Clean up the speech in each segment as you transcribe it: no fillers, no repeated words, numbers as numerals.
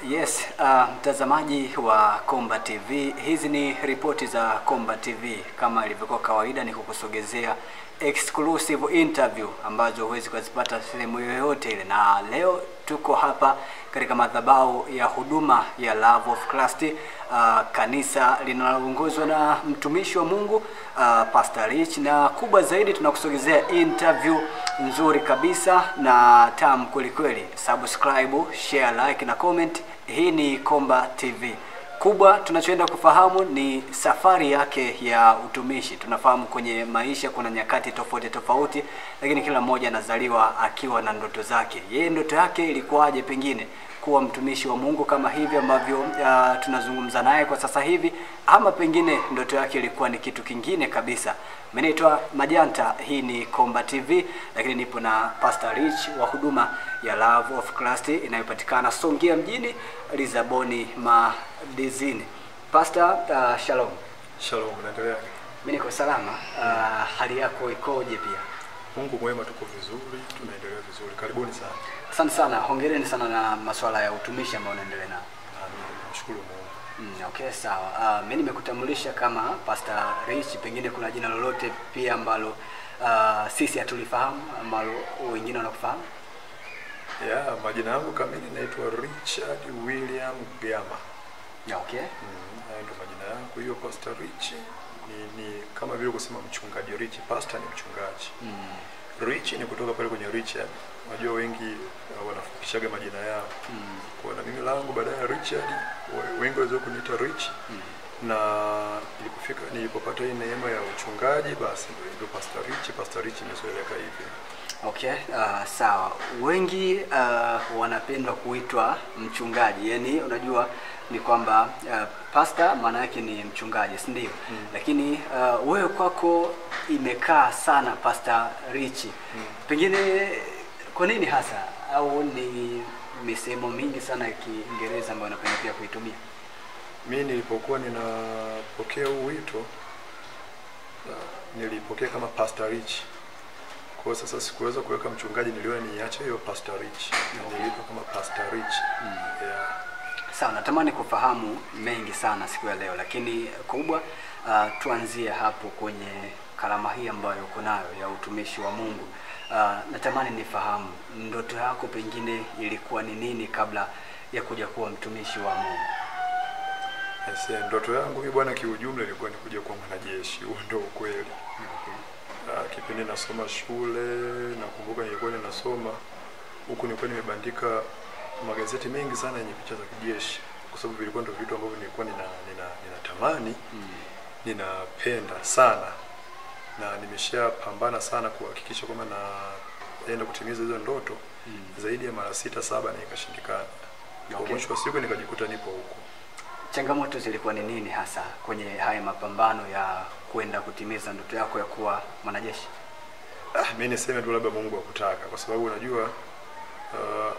Yes, mtazamaji wa Komba TV, hizi ni ripoti za Komba TV. Kama ilivyokuwa kawaida ni kukusogezea exclusive interview ambazo huwezi kuzipata sehemu yoyote ile. Na leo tuko hapa katika madhabahu ya huduma ya Love of Christ, kanisa linaloongozwa na mtumishi wa Mungu Pastor Rich, na kubwa zaidi tunakusogezea interview nzuri kabisa na tamu kweli kweli. Subscribe, share, like na comment. Hii ni Komba TV. Kubwa tunachoenda kufahamu ni safari yake ya utumishi. Tunafahamu kwenye maisha kuna nyakati tofauti tofauti, lakini kila mmoja anazaliwa akiwa na ndoto zake. Yeye ndoto yake ilikuwaje pengine kuwa mtumishi wa Mungu kama hivi ambavyo tunazungumza naye kwa sasa hivi, ama pengine ndoto yake ilikuwa ni kitu kingine kabisa. Mimi naitwa Majanta, hii ni Komba TV, lakini nipo na Pastor Rich wa huduma ya Love of Christ inayopatikana Songea mjini, Lisaboni Madizini. Pastor, shalom. Shalom, unaendelea? Mimi niko salama. Hali yako ikoje pia? Mungu mwema, tuko vizuri, tunaendelea vizuri. Karibuni sana. Asante sana. Hongereni sana na masuala ya utumishi ambao unaendelea nao. Amen. Nashukuru Mungu. Okay, sawa. Mimi nimekutambulisha kama Pastor Rich, pengine kuna jina lolote pia ambalo sisi hatulifahamu ambalo wengine wanakufahamu? Yeah, majina yangu kamili naitwa Richard William Gama. Okay. Hayo ndio majina yangu. Hiyo Pastor Rich ni kama vile kusema mchungaji Rich. Pastor ni mchungaji. Rich ni kutoka pale kwenye Richard. Unajua wengi wanafupishaga majina yao. Kwa na mimi langu baadaye ya Richard, wengi waweza kuniita Rich. Na nilipofika nilipopata hii neema ya uchungaji, basi ndio Pastor Rich. Pastor Rich imezoeleka hivi. Okay, sawa. Wengi wanapenda kuitwa mchungaji. Yaani unajua ni kwamba pastor maana yake ni mchungaji, si ndio? Lakini wewe kwako imekaa sana Pastor Rich. Pengine kwa nini hasa, au ni misemo mingi sana ya Kiingereza ambayo unapenda pia kuitumia? Mimi nilipokuwa ninapokea huu wito, nilipokea kama Pastor Rich. Kwa sasa sikuweza kuweka mchungaji, niliona niache hiyo Pastor Rich. Niliitwa kama Pastor Rich. Yeah. Sawa, natamani kufahamu mengi sana siku ya leo, lakini kubwa tuanzie hapo kwenye karama hii ambayo uko nayo ya utumishi wa Mungu. Natamani nifahamu ndoto yako pengine ilikuwa ni nini kabla ya kuja kuwa mtumishi wa Mungu? Yes, ndoto yangu mimi bwana kiujumla ilikuwa ni kuja kuwa mwanajeshi. Huo ndio ukweli. Okay. Kipindi nasoma shule, nakumbuka nilikuwa ninasoma huku nilikuwa nimebandika magazeti mengi sana yenye picha za kijeshi, kwa sababu vilikuwa ndio vitu ambavyo nilikuwa ninatamani, ninapenda sana, na nimeshapambana sana kuhakikisha kwamba naenda kutimiza hizo ndoto zaidi ya mara 6 7 na ikashindikana. Kwa mwisho wa siku nikajikuta nipo huko. Changamoto zilikuwa ni nini hasa kwenye haya mapambano ya kwenda kutimiza ndoto yako ya kuwa mwanajeshi? Mimi niseme tu labda Mungu hakutaka, kwa sababu unajua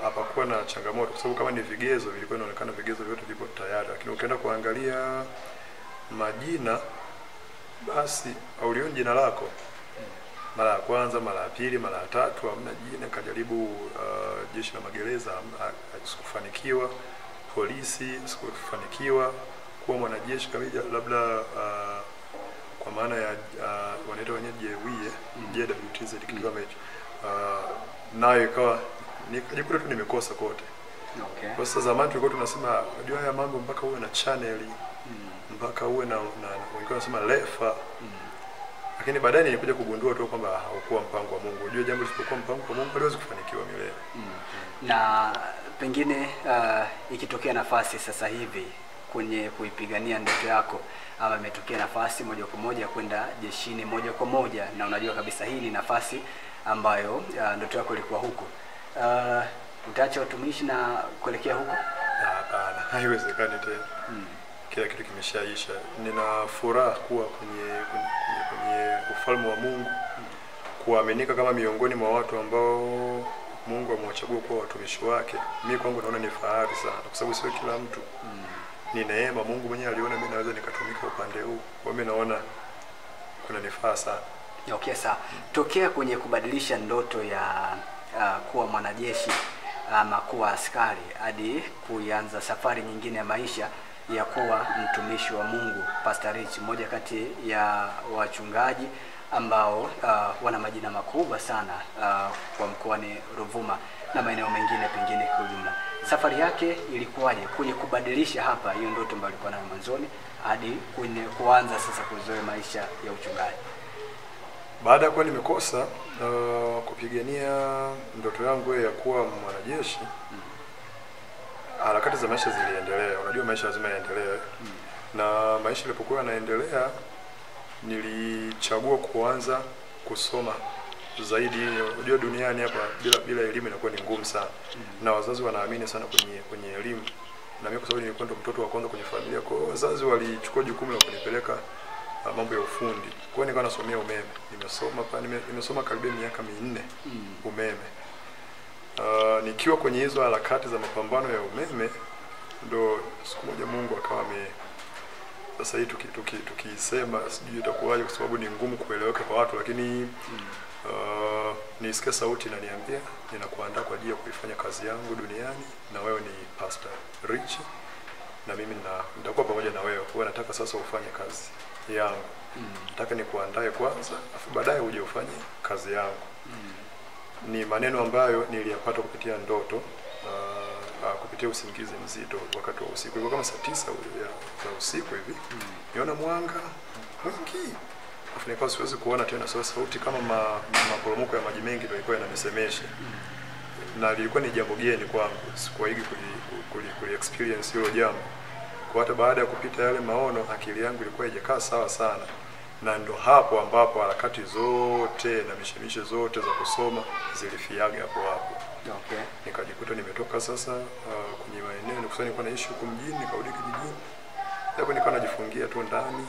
hapakuwa na changamoto, kwa sababu kama ni vigezo vilikuwa inaonekana vigezo vyote vipo tayari, lakini ukienda kuangalia majina basi haulioni jina lako. Mara ya kwanza, mara ya pili, mara ya tatu hamna jina. Kajaribu jeshi la magereza, sikufanikiwa. Polisi sikufanikiwa. Kuwa mwanajeshi kamili labda kwa maana ya wanaita wenyewe JWE, JWTZ kitu kama hicho. Nayo ikawa nikajikuta tu nimekosa kote. Okay. Kwa sasa zamani tulikuwa tunasema unajua haya mambo mpaka uwe na channel, mpaka uwe na wengine wanasema lefa. Lakini baadaye nilikuja kugundua tu kwamba haukuwa mpango wa Mungu. Unajua jambo lisipokuwa mpango wa Mungu haliwezi kufanikiwa milele. Na pengine ikitokea nafasi sasa hivi kwenye kuipigania ndoto yako, ama imetokea nafasi moja kwa moja kwenda jeshini moja kwa moja, na unajua kabisa hii ni nafasi ambayo ndoto yako ilikuwa huko, utaacha utumishi na kuelekea huko? Hapana, haiwezekani tena. Kila kitu kimeshaisha. Nina furaha kuwa kwenye ufalme wa Mungu, kuaminika kama miongoni mwa watu ambao Mungu amewachagua kuwa watumishi wake. Mimi kwangu naona ni fahari sana, kwa sababu sio kila mtu. Ni neema, Mungu mwenyewe aliona mimi naweza nikatumika upande huu. Kwa mimi naona kuna nifaa sana. Okay, sawa. Tokea kwenye kubadilisha ndoto ya kuwa mwanajeshi ama kuwa askari hadi kuanza safari nyingine ya maisha ya kuwa mtumishi wa Mungu. Pastor Rich, mmoja kati ya wachungaji ambao wana majina makubwa sana kwa mkoani Ruvuma na maeneo mengine pengine kwa ujumla. Safari yake ilikuwaje kwenye kubadilisha hapa hiyo ndoto ambayo alikuwa nayo mwanzoni hadi kwenye kuanza sasa kuzoea maisha ya uchungaji? Baada ya kuwa nimekosa kupigania ndoto yangu ya kuwa mwanajeshi, harakati za maisha ziliendelea. Unajua maisha lazima yaendelee. Na maisha yalipokuwa yanaendelea, nilichagua kuanza kusoma zaidi. Unajua duniani hapa bila elimu inakuwa ni ngumu sana. Na wazazi wanaamini sana kwenye elimu. Na mimi kwa sababu nilikuwa ndo mtoto wa kwanza kwenye familia, kwa hiyo wazazi walichukua jukumu la kunipeleka mambo ya ufundi. Kwa hiyo nikawa nasomea umeme. Nimesoma pa nimesoma karibia miaka 4 umeme. Nikiwa kwenye hizo harakati za mapambano ya umeme, ndo siku moja Mungu akawa sasa hii tukisema sijui itakuwaje kwa sababu ni ngumu kueleweka kwa watu, lakini nisikia sauti inaniambia ninakuandaa kwa ajili ya kuifanya kazi yangu duniani, na wewe ni Pastor Rich na mimi nitakuwa pamoja na wewe. Kwa nataka sasa ufanye kazi yangu. Nataka nikuandae kwanza afu baadaye uje ufanye kazi yangu. Ni maneno ambayo niliyapata kupitia ndoto, kupitia usingizi mzito wakati wa usiku. Ilikuwa kama saa 9 za usiku hivi. Niona mwanga mwingi. Afu nikawa siwezi kuona tena, so sauti kama maporomoko ya maji mengi ndio ilikuwa inanisemesha. Na lilikuwa ni jambo geni kwangu, sikuwahi kuli experience hilo jambo. Kwa hata baada ya kupita yale maono, akili yangu ilikuwa haijakaa sawa sana. Na ndo hapo ambapo harakati zote na mishemishe zote za kusoma zilifiaga hapo hapo. Okay. Nikajikuta nimetoka sasa kwenye maeneo, nilikuwa naishi huko mjini, nikarudi kijijini. Hapo nikawa najifungia tu ndani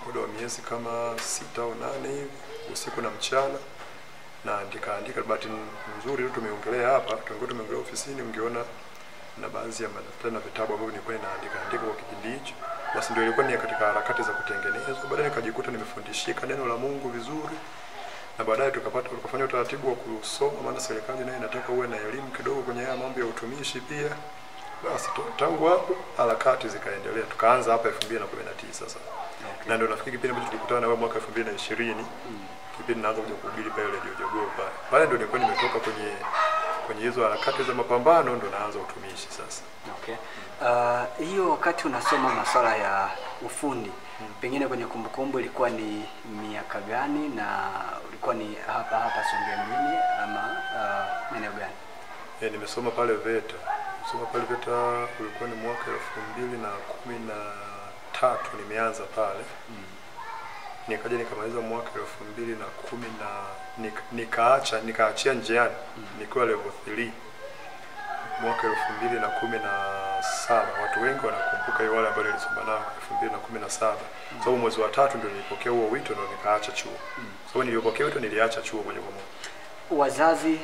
muda wa miezi kama 6 au 8 hivi, usiku na mchana, na andika. Bahati nzuri tu tumeongelea hapa, tumeongelea ofisini, ungeona na baadhi ya madaftari na vitabu ambavyo nilikuwa ninaandika kwa kipindi hicho. Basi ndio ilikuwa ni katika harakati za kutengenezwa. Baadaye nikajikuta nimefundishika neno la Mungu vizuri, na baadaye tukafanya utaratibu wa kusoma, maana serikali nayo inataka uwe na elimu kidogo kwenye haya mambo ya utumishi pia. Basi tangu hapo harakati zikaendelea, tukaanza hapa 2019 sasa. Okay. Na ndio nafikiri kipindi ambacho tulikutana na wewe mwaka 2020, kipindi naanza kuja kuhubiri pale Radio Jogoo pale. Pale ndio nilikuwa nimetoka kwenye hizo harakati za mapambano, ndio naanza utumishi sasa. Okay. Hiyo wakati unasoma masuala ya ufundi, pengine kwenye kumbukumbu ilikuwa ni miaka gani, na ulikuwa ni hapa Songea mjini ama maeneo gani? Nimesoma pale VETA. Nimesoma pale VETA ulikuwa ni mwaka 2013 nimeanza pale. Nikaja nikamaliza mwaka 2010 na nikaachia njiani nikiwa level 3 mwaka 2017. Watu wengi wanakumbuka hiyo, wale ambao nilisoma nao 2017. Sababu mwezi wa 3 ndio nilipokea huo wito, ndio nikaacha chuo. Sababu nilipokea wito niliacha chuo moja kwa moja. Wazazi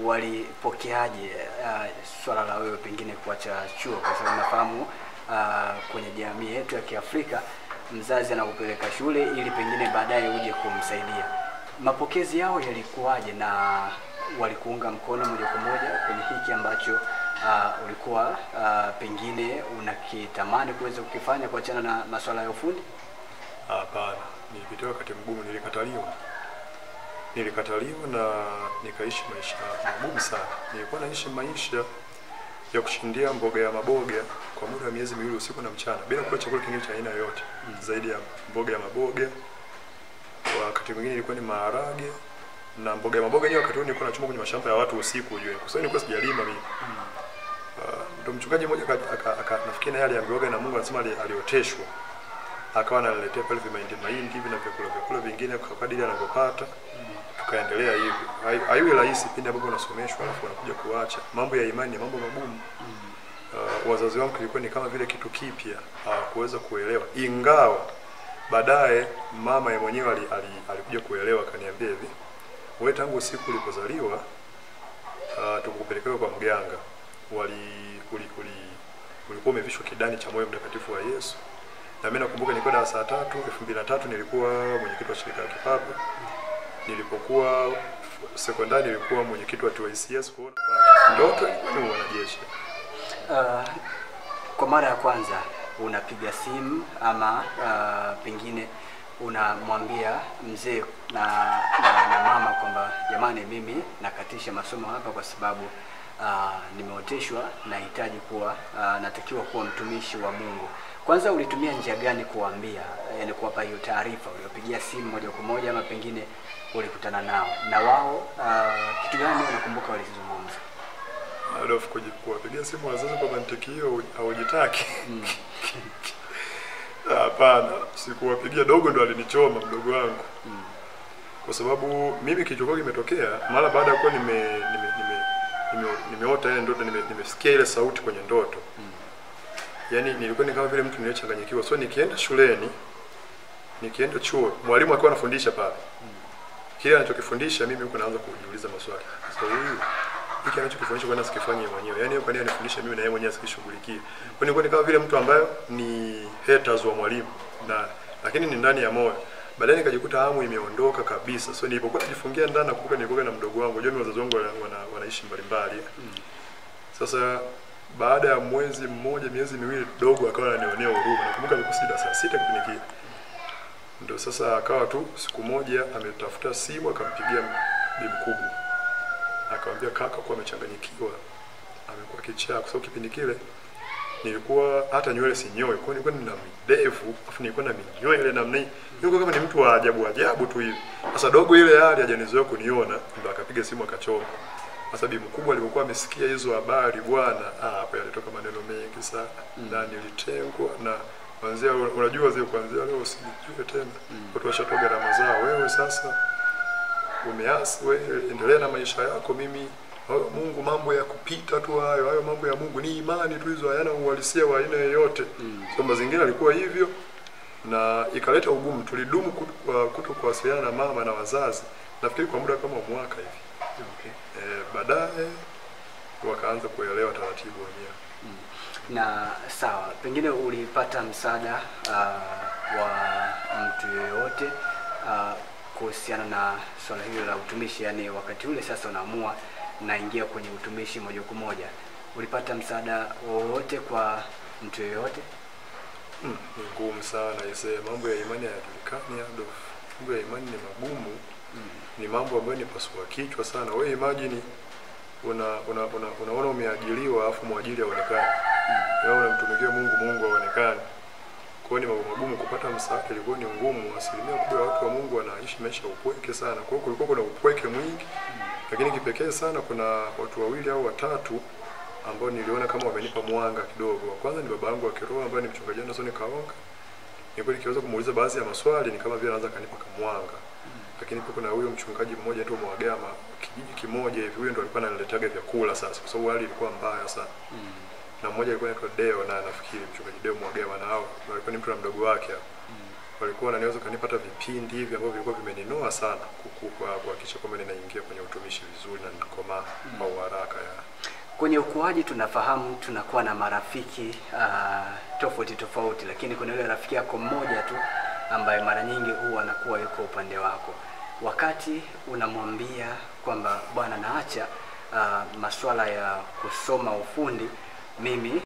walipokeaje swala la wewe pengine kuacha chuo? Kwa sababu nafahamu kwenye jamii yetu ya Kiafrika mzazi anakupeleka shule ili pengine baadaye uje kumsaidia. Mapokezi yao yalikuwaje, na walikuunga mkono moja kwa moja kwenye hiki ambacho ulikuwa pengine unakitamani kuweza kukifanya, kuachana na masuala ya ufundi? Hapana, nilipitia wakati mgumu, nilikataliwa. Nilikataliwa na nikaishi maisha magumu sana. Nilikuwa naishi maisha ya kushindia mboga ya maboga kwa muda wa miezi 2 usiku na mchana, bila kula chakula kingine cha aina yoyote zaidi ya mboga ya maboga. Wakati mwingine ilikuwa ni maharage na mboga ya maboga yenyewe. Wakati huo nilikuwa nachuma kwenye mashamba ya watu usiku, ujue, kwa sababu nilikuwa sijalima mimi. Ndio mchungaji mmoja nafikiri naye aliambiwaga na Mungu, anasema alioteshwa, akawa ananiletea pale vimahindi mahindi hivi na vyakula vingine kwa kadiri anavyopata. Tukaendelea hivi. Haiwi rahisi pindi ambapo unasomeshwa alafu unakuja kuacha. Mambo ya imani ni mambo magumu. Wazazi wangu ilikuwa ni kama vile kitu kipya, hawakuweza kuelewa. Ingawa baadaye mama yeye mwenyewe alikuja kuelewa, akaniambia hivi, wewe tangu usiku ulipozaliwa tukukupeleka kwa mganga, ulikuwa umevishwa kidani cha moyo mtakatifu wa Yesu. Na mimi nakumbuka nilikuwa darasa la 3, 2003 nilikuwa mwenyekiti wa shirika la kipapa. Nilipokuwa sekondari nilikuwa mwenyekiti wa TYCS. Kwa Ndoto ni wanajeshi. Kwa mara ya kwanza unapiga simu ama pengine unamwambia mzee na mama kwamba jamani, mimi nakatisha masomo hapa kwa sababu nimeoteshwa, nahitaji kuwa natakiwa kuwa mtumishi wa Mungu. Kwanza ulitumia njia gani kuambia, yani kuwapa hiyo taarifa? Uliwapigia simu moja kwa moja ama pengine ulikutana nao? Na wao kitu gani unakumbuka walizungumza? Adolf, kuwapigia simu wazazi kwa mantiki hiyo haujitaki. Hapana, sikuwapigia. Dogo ndo alinichoma, mdogo wangu. Kwa sababu mimi kilichokuwa kimetokea mara baada ya kuwa nimeota ile ndoto, nimesikia ile sauti kwenye ndoto. Yaani nilikuwa ni kama vile mtu niliyechanganyikiwa. So nikienda shuleni, nikienda chuo, mwalimu akiwa anafundisha pale, kile anachokifundisha mimi huko naanza kujiuliza maswali. Sasa huyu hiki anachokifundisha kwa nini asikifanye mwenyewe? Yaani kwa nini anifundisha mimi na yeye mwenyewe asikishughulikie? Kwa nini kama vile mtu ambaye ni haters wa mwalimu, na lakini ni ndani ya moyo. Baadaye nikajikuta hamu imeondoka kabisa. So nilipokuwa najifungia ndani, nakumbuka nilikuwa na mdogo wangu. Unajua mimi wazazi wangu wanaishi mbalimbali. Sasa baada ya mwezi mmoja, miezi miwili, dogo akawa ananionea huruma. Nakumbuka nilikuwa darasa 6 kipindi kile. Ndio sasa akawa tu siku moja ametafuta simu akampigia bi mkubwa. Akamwambia kaka kwa amechanganyikiwa, amekuwa kichaa, kwa sababu kipindi kile nilikuwa hata nywele sinyoi. Kwa nilikuwa nina midevu, afu nilikuwa na minywele namna hii. Nilikuwa kama ni mtu wa ajabu ajabu tu hivi. Sasa dogo ile hali hajanizoea kuniona, ndio akapiga simu akachoma. Sasa bi mkubwa alipokuwa amesikia hizo habari bwana, hapo yalitoka maneno mengi sana. Na nilitengwa, na kuanzia unajua zile kuanzia leo usijue tena. Watu washatoa gharama zao, wewe sasa umeasi, wewe endelea na maisha yako, mimi Mungu mambo ya kupita tu hayo, hayo mambo ya Mungu ni imani tu hizo, hayana uhalisia wa aina yoyote. So mazingira yalikuwa hivyo na ikaleta ugumu. Tulidumu kutokuwasiliana na mama na wazazi nafikiri kwa muda kama mwaka hivi. Okay. Baadaye wakaanza kuelewa taratibu wenyewe. Na sawa, pengine ulipata msaada wa mtu yeyote kuhusiana na swala hilo la utumishi? Yani wakati ule sasa unaamua naingia kwenye utumishi moja kwa moja, ulipata msaada wowote kwa mtu yeyote? Ni ngumu sana ise, mambo ya imani hayajulikani Adolf. Mambo ya imani ni magumu. Ni mambo ambayo ni pasua kichwa sana. Wewe imagine unaona umeajiriwa afu mwajiri haonekani. Wewe unamtumikia Mungu, Mungu haonekani. Kwa hiyo ni mambo magumu kupata msaada, ilikuwa ni ngumu. Asilimia kubwa ya watu wa Mungu wanaishi maisha upweke sana. Kwa hiyo kulikuwa kuna upweke mwingi. Lakini kipekee sana kuna watu wawili au watatu ambao niliona kama wamenipa mwanga kidogo. Wa kwanza ni baba yangu wa kiroho ambaye ni mchungaji Anderson Kaonga. Nilikuwa nikiweza kumuuliza baadhi ya maswali ni kama vile anaanza kanipa kamwanga. Lakini pia kuna huyo mchungaji mmoja tu Mwagama, kijiji kimoja hivi, huyo ndo alikuwa ananileteaga vyakula sasa kwa sababu hali ilikuwa mbaya sana. Na mmoja alikuwa anaitwa Deo, na nafikiri mchungaji Deo Mwagama, na hao walikuwa ni mtu na mdogo wake hapo. Walikuwa wananiweza kanipata vipindi hivi ambavyo vilikuwa vimeninoa sana kuhakikisha kwamba ninaingia kwenye utumishi vizuri na ninakomaa kwa haraka ya. Kwenye ukuaji tunafahamu tunakuwa na marafiki tofauti tofauti, lakini kuna yule rafiki yako mmoja tu ambaye mara nyingi huwa anakuwa yuko upande wako. Wakati unamwambia kwamba bwana naacha masuala ya kusoma ufundi, mimi